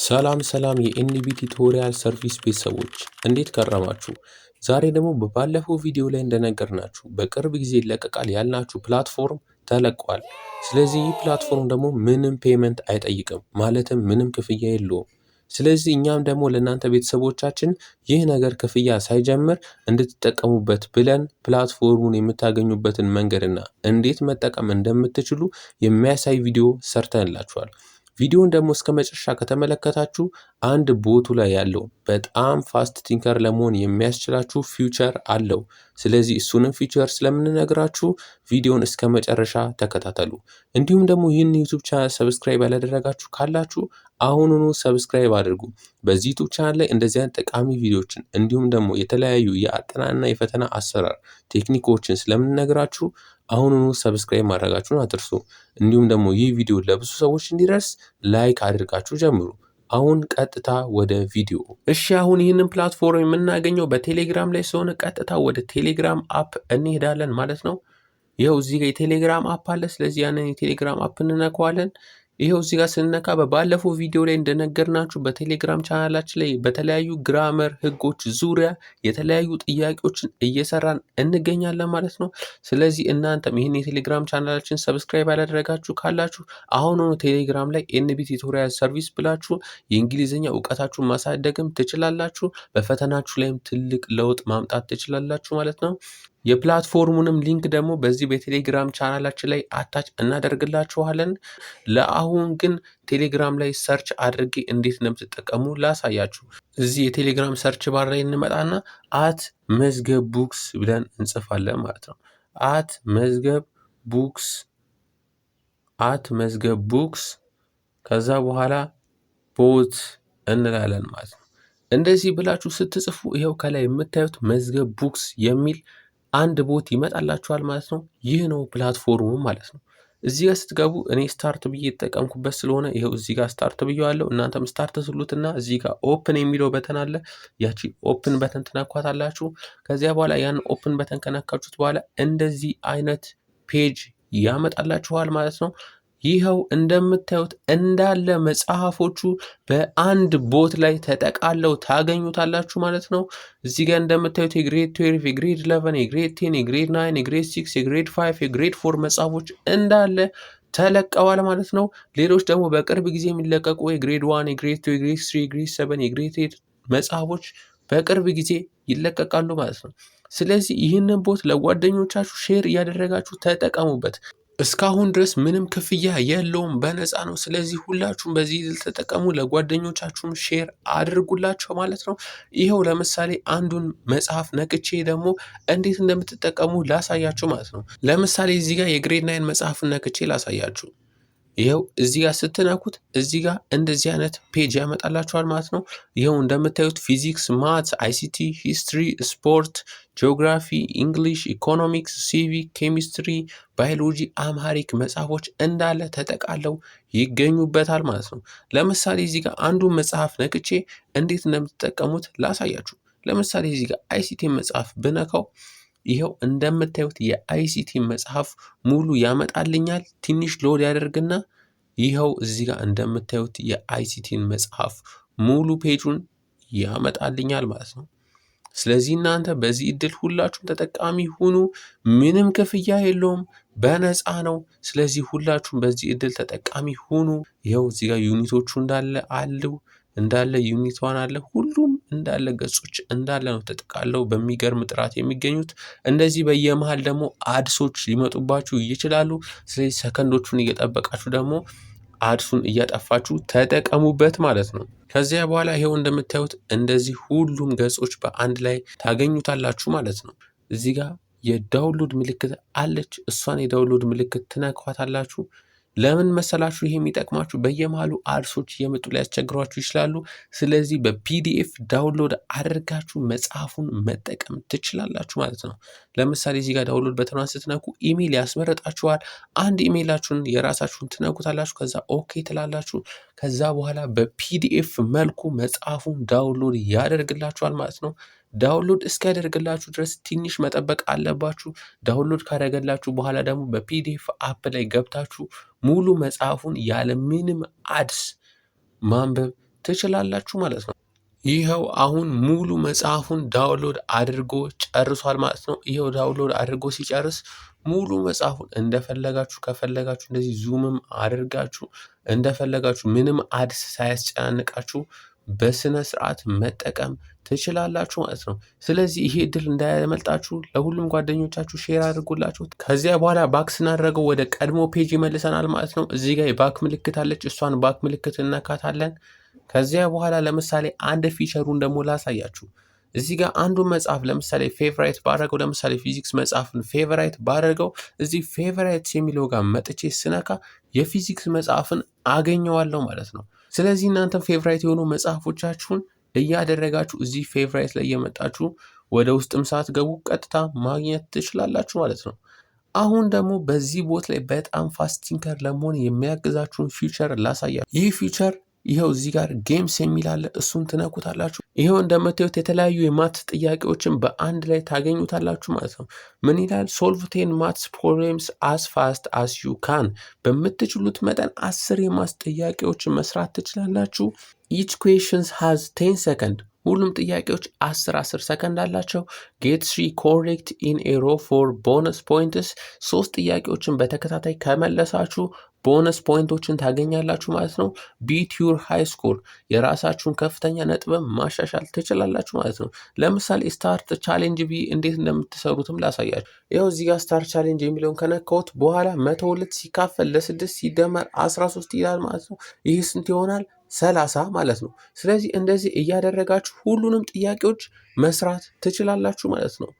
ሰላም ሰላም የ NB Tutorial Service ቤተሰቦች፣ እንዴት ከረማችሁ? ዛሬ ደግሞ በባለፈው ቪዲዮ ላይ እንደነገርናችሁ በቅርብ ጊዜ ይለቀቃል ያልናችሁ platform ተለቋል። ስለዚህ ይህ platform ደግሞ ምንም payment አይጠይቅም፣ ማለትም ምንም ክፍያ የለውም። ስለዚህ እኛም ደግሞ ለእናንተ ቤተሰቦቻችን ይህ ነገር ክፍያ ሳይጀምር እንድትጠቀሙበት ብለን platform ኡን የምታገኙበትን መንገድና እንዴት መጠቀም እንደምትችሉ የሚያሳይ ቪዲዮ ሰርተንላችኋል። ቪዲዮን ደግሞ እስከ መጨረሻ ከተመለከታችሁ አንድ bot ኡ ላይ ያለው በጣም fast thinker ለመሆን የሚያስችላችሁ feature አለው። ስለዚህ እሱንም feature ስለምንነግራችሁ ቪዲዮን እስከ መጨረሻ ተከታተሉ። እንዲሁም ደግሞ ይህን YouTube channel subscribe ያላደረጋችሁ ካላችሁ አሁኑኑ subscribe አድርጉ። በዚህ YouTube channel ላይ እንደዚህ አይነት ጠቃሚ ቪዲዮችን እንዲሁም ደግሞ የተለያዩ የአጠናንና የፈተና አሰራር ቴክኒኮችን ስለምንነግራችሁ አሁኑኑ subscribe ማድረጋችሁን አትርሱ። እንዲሁም ደግሞ ይህ ቪዲዮ ለብዙ ሰዎች እንዲደርስ like አድርጋችሁ ጀምሩ። አሁን ቀጥታ ወደ ቪዲዮ። እሺ፣ አሁን ይህንን platform የምናገኘው በቴሌግራም ላይ ስለሆነ ቀጥታ ወደ ቴሌግራም app እንሄዳለን ማለት ነው። ይኸው እዚህ ጋር የቴሌግራም app አለ። ስለዚህ ያንን የቴሌግራም app እንነካዋለን። ይኸው እዚህ ጋር ስንነካ በባለፈው ቪዲዮ ላይ እንደነገርናችሁ በቴሌግራም ቻናላችን ላይ በተለያዩ grammar ህጎች ዙሪያ የተለያዩ ጥያቄዎችን እየሰራን እንገኛለን ማለት ነው። ስለዚህ እናንተም ይህን የቴሌግራም channel ኣችን subscribe ያላደረጋችሁ ካላችሁ አሁኑኑ ቴሌግራም ላይ NB Tutorial Service ብላችሁ የእንግሊዝኛ እውቀታችሁን ማሳደግም ትችላላችሁ። በፈተናችሁ ላይም ትልቅ ለውጥ ማምጣት ትችላላችሁ ማለት ነው። የ platform ኡንም link ደግሞ በዚህ በቴሌግራም ቻናላችን ላይ attach እናደርግላችኋለን። ለአሁን ግን ቴሌግራም ላይ search አድርጌ እንዴት እንደምትጠቀሙ ላሳያችሁ። እዚህ የቴሌግራም search bar ላይ እንመጣና @መዝገብ books ብለን እንጽፋለን ማለት ነው። @መዝገብ books፣ @መዝገብ books፣ ከዛ በኋላ bot እንላለን ማለት ነው። እንደዚህ ብላችሁ ስትጽፉ ይኸው ከላይ የምታዩት መዝገብ Books የሚል አንድ bot ይመጣላችኋል ማለት ነው። ይህ ነው platform ኡ ማለት ነው። እዚህ ጋር ስትገቡ እኔ start ብዬ የተጠቀምኩበት ስለሆነ ይኸው እዚህ ጋር start ብዬዋለሁ። እናንተም start ትሉትና እዚህ ጋር open የሚለው button አለ። ያቺ open button ትነኳታላችሁ። ከዚያ በኋላ ያን open button ከነካችሁት በኋላ እንደዚህ አይነት page ያመጣላችኋል ማለት ነው። ይኸው እንደምታዩት እንዳለ መጽሐፎቹ በአንድ bot ላይ ተጠቃለው ታገኙታላችሁ ማለት ነው። እዚህ ጋር እንደምታዩት የ grade 12፣ የ grade 11፣ የ grade 10፣ የ grade 9፣ የ grade 6፣ የ grade 5፣ የ grade 4 መጽሐፎች እንዳለ ተለቀዋል ማለት ነው። ሌሎች ደግሞ በቅርብ ጊዜ የሚለቀቁ የ grade 1፣ የ grade 2፣ የ grade 3፣ የ grade 7፣ የ grade 8 መጽሐፎች በቅርብ ጊዜ ይለቀቃሉ ማለት ነው። ስለዚህ ይህንን bot ለጓደኞቻችሁ share እያደረጋችሁ ተጠቀሙበት። እስካሁን ድረስ ምንም ክፍያ የለውም፣ በነፃ ነው። ስለዚህ ሁላችሁም በዚህ ተጠቀሙ፣ ለጓደኞቻችሁም share አድርጉላቸው ማለት ነው። ይኸው ለምሳሌ አንዱን መጽሐፍ ነክቼ ደግሞ እንዴት እንደምትጠቀሙ ላሳያችሁ ማለት ነው። ለምሳሌ እዚህ ጋር የ grade 9 መጽሐፍን ነክቼ ላሳያችሁ። ይኸው እዚህ ጋር ስትነኩት እዚህ ጋር እንደዚህ አይነት page ያመጣላችኋል ማለት ነው። ይኸው እንደምታዩት physics፣ maths፣ ICT፣ history፣ sport፣ geography፣ English፣ economics፣ civic፣ chemistry፣ biology፣ Amharic መጽሐፎች እንዳለ ተጠቃለው ይገኙበታል ማለት ነው። ለምሳሌ እዚህ ጋር አንዱን መጽሐፍ ነክቼ እንዴት እንደምትጠቀሙት ላሳያችሁ። ለምሳሌ እዚህ ጋር ICT መጽሐፍ ብነካው ይኸው እንደምታዩት የ ICT መጽሐፍ ሙሉ ያመጣልኛል። ትንሽ load ያደርግና ይኸው እዚህ ጋር እንደምታዩት የ ICT ን መጽሐፍ ሙሉ page ኡን ያመጣልኛል ማለት ነው። ስለዚህ እናንተ በዚህ እድል ሁላችሁም ተጠቃሚ ሁኑ። ምንም ክፍያ የለውም፣ በነፃ ነው። ስለዚህ ሁላችሁም በዚህ እድል ተጠቃሚ ሁኑ። ይኸው እዚህ ጋር unit ኦቹ እንዳለ አሉ፣ እንዳለ unit 1 አለ፣ ሁሉም እንዳለ ገጾች እንዳለ ነው ተጠቃለው በሚገርም ጥራት የሚገኙት። እንደዚህ በየመሃል ደግሞ ads ኦች ሊመጡባችሁ ይችላሉ። ስለዚህ ሰከንዶቹን እየጠበቃችሁ ደግሞ ads ኡን እያጠፋችሁ ተጠቀሙበት ማለት ነው። ከዚያ በኋላ ይሄው እንደምታዩት እንደዚህ ሁሉም ገጾች በአንድ ላይ ታገኙታላችሁ ማለት ነው። እዚህ ጋር የ download ምልክት አለች። እሷን የ download ምልክት ትነኳታላችሁ። ለምን መሰላችሁ ይሄ የሚጠቅማችሁ? በየመሃሉ ads ኦች እየመጡ ሊያስቸግሯችሁ ይችላሉ። ስለዚህ በ PDF download አድርጋችሁ መጽሐፉን መጠቀም ትችላላችሁ ማለት ነው። ለምሳሌ እዚህ ጋር download button ኗን ስትነኩ ኢሜይል ያስመረጣችኋል። አንድ ኢሜይላችሁን የራሳችሁን ትነኩታላችሁ። ከዛ okay ትላላችሁ። ከዛ በኋላ በ PDF መልኩ መጽሐፉን download ያደርግላችኋል ማለት ነው። Download እስኪያደርግላችሁ ድረስ ትንሽ መጠበቅ አለባችሁ። Download ካደረገላችሁ በኋላ ደግሞ በ PDF app ላይ ገብታችሁ ሙሉ መጽሐፉን ያለ ምንም ads ማንበብ ትችላላችሁ ማለት ነው። ይኸው አሁን ሙሉ መጽሐፉን download አድርጎ ጨርሷል ማለት ነው። ይኸው download አድርጎ ሲጨርስ ሙሉ መጽሐፉን እንደፈለጋችሁ ከፈለጋችሁ እንደዚህ zoom ም አድርጋችሁ እንደፈለጋችሁ ምንም ads ሳያስጨናንቃችሁ በስነ ስርዓት መጠቀም ትችላላችሁ ማለት ነው። ስለዚህ ይሄ እድል እንዳያመልጣችሁ ለሁሉም ጓደኞቻችሁ share አድርጉላቸው። ከዚያ በኋላ back ስናደርገው ወደ ቀድሞ page ይመልሰናል ማለት ነው። እዚህ ጋር የ back ምልክት አለች። እሷን back ምልክት እንነካታለን። ከዚያ በኋላ ለምሳሌ አንድ feature ኡን ደግሞ ላሳያችሁ። እዚህ ጋር አንዱን መጽሐፍ ለምሳሌ favorite ባደረገው፣ ለምሳሌ ፊዚክስ መጽሐፍን favorite ባደረገው፣ እዚህ favorites የሚለው ጋር መጥቼ ስነካ የፊዚክስ መጽሐፍን አገኘዋለሁ ማለት ነው። ስለዚህ እናንተም favorite የሆኑ መጽሐፎቻችሁን እያደረጋችሁ እዚህ favorite ላይ እየመጣችሁ ወደ ውስጥም ሳትገቡ ቀጥታ ማግኘት ትችላላችሁ ማለት ነው። አሁን ደግሞ በዚህ bot ላይ በጣም fast thinker ለመሆን የሚያግዛችሁን feature ላሳያችሁ። ይህ feature ይኸው እዚህ ጋር games የሚል አለ። እሱን ትነኩታላችሁ። ይኸው እንደምታዩት የተለያዩ የ maths ጥያቄዎችን በአንድ ላይ ታገኙታላችሁ ማለት ነው። ምን ይላል? Solve 10 maths problems as fast as you can። በምትችሉት መጠን 10 የ maths ጥያቄዎችን መስራት ትችላላችሁ። Each questions has 10 ሰከንድ። ሁሉም ጥያቄዎች 10 10 ሰከንድ አላቸው። Get three correct in a row for bonus points። ሶስት ጥያቄዎችን በተከታታይ ከመለሳችሁ bonus point ኦችን ታገኛላችሁ ማለት ነው። Beat your high score፣ የራሳችሁን ከፍተኛ ነጥብም ማሻሻል ትችላላችሁ ማለት ነው። ለምሳሌ start challenge ብዬ እንዴት እንደምትሰሩትም ላሳያችሁ። ይኸው እዚህ ጋር start challenge የሚለውን ከነካሁት በኋላ 102 ሲካፈል ለ6 ሲደመር 13 ይላል ማለት ነው። ይህ ስንት ይሆናል? 30 ማለት ነው። ስለዚህ እንደዚህ እያደረጋችሁ ሁሉንም ጥያቄዎች መስራት ትችላላችሁ ማለት ነው።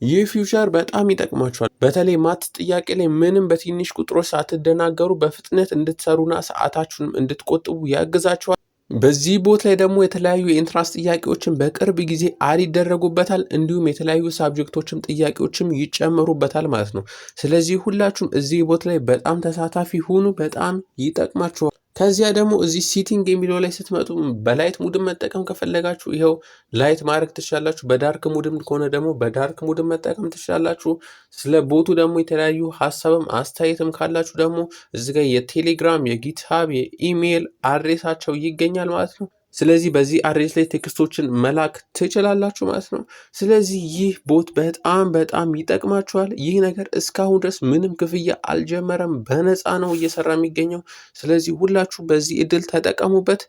ይህ feature በጣም ይጠቅማችኋል። በተለይ math ጥያቄ ላይ ምንም በትንሽ ቁጥሮች ሳትደናገሩ በፍጥነት እንድትሰሩና ሰዓታችሁንም እንድትቆጥቡ ያግዛችኋል። በዚህ bot ላይ ደግሞ የተለያዩ የ entrance ጥያቄዎችን በቅርብ ጊዜ add ይደረጉበታል። እንዲሁም የተለያዩ subject ኦችም ጥያቄዎችም ይጨመሩበታል ማለት ነው። ስለዚህ ሁላችሁም እዚህ bot ላይ በጣም ተሳታፊ ሁኑ፣ በጣም ይጠቅማችኋል። ከዚያ ደግሞ እዚህ setting የሚለው ላይ ስትመጡ በ light mode ን መጠቀም ከፈለጋችሁ ይኸው light ማድረግ ትችላላችሁ። በ dark mode ም ከሆነ ደግሞ በ dark mode ን መጠቀም ትችላላችሁ። ስለ bot ኡ ደግሞ የተለያዩ ሀሳብም አስተያየትም ካላችሁ ደግሞ እዚህ ጋር የቴሌግራም፣ የ GitHub፣ የ email address ኣቸው ይገኛል ማለት ነው። ስለዚህ በዚህ address ላይ text ኦችን መላክ ትችላላችሁ ማለት ነው። ስለዚህ ይህ bot በጣም በጣም ይጠቅማችኋል። ይህ ነገር እስካሁን ድረስ ምንም ክፍያ አልጀመረም፣ በነፃ ነው እየሰራ የሚገኘው። ስለዚህ ሁላችሁ በዚህ እድል ተጠቀሙበት።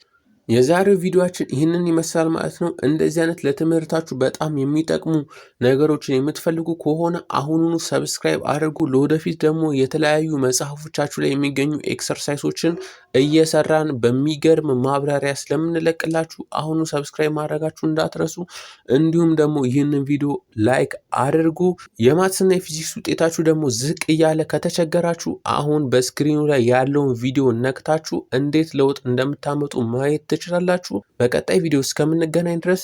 የዛሬው ቪዲዮአችን ይህንን ይመስላል ማለት ነው። እንደዚህ አይነት ለትምህርታችሁ በጣም የሚጠቅሙ ነገሮችን የምትፈልጉ ከሆነ አሁኑኑ subscribe አድርጉ። ለወደፊት ደግሞ የተለያዩ መጽሐፎቻችሁ ላይ የሚገኙ exercise ኦችን እየሰራን በሚገርም ማብራሪያ ስለምንለቅላችሁ አሁኑ subscribe ማድረጋችሁ እንዳትረሱ። እንዲሁም ደግሞ ይህንን ቪዲዮ like አድርጉ። የ maths ና የፊዚክስ ውጤታችሁ ደግሞ ዝቅ እያለ ከተቸገራችሁ አሁን በ screen ኑ ላይ ያለውን ቪዲዮ ነክታችሁ እንዴት ለውጥ እንደምታመጡ ማየት ትችላላችሁ። በቀጣይ ቪዲዮ እስከምንገናኝ ድረስ።